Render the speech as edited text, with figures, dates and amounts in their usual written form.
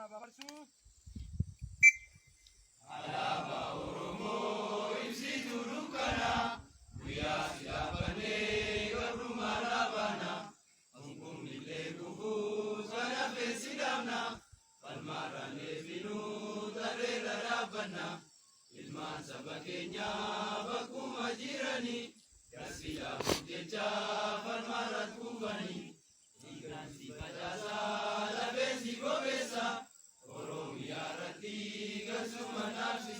Alaabaa farsuu. Alaabaa Oromoo ibsituu dukkanaa, guyyaa si dhaabannee gabrummaa dhaabaana. Hunkumnillee kufuu sana feesi dhaabna, falmaarraan deebinuu tarreerra dhaabbanna. Ilmaan saba keenyaa bakkuma jiranii, gasi dhaabuuf jecha falmaarratti kufanii. Dhiigaan si facaasaa, lafeen si bobeessa, Oromiyaa irratti gasuma dhaabsisa.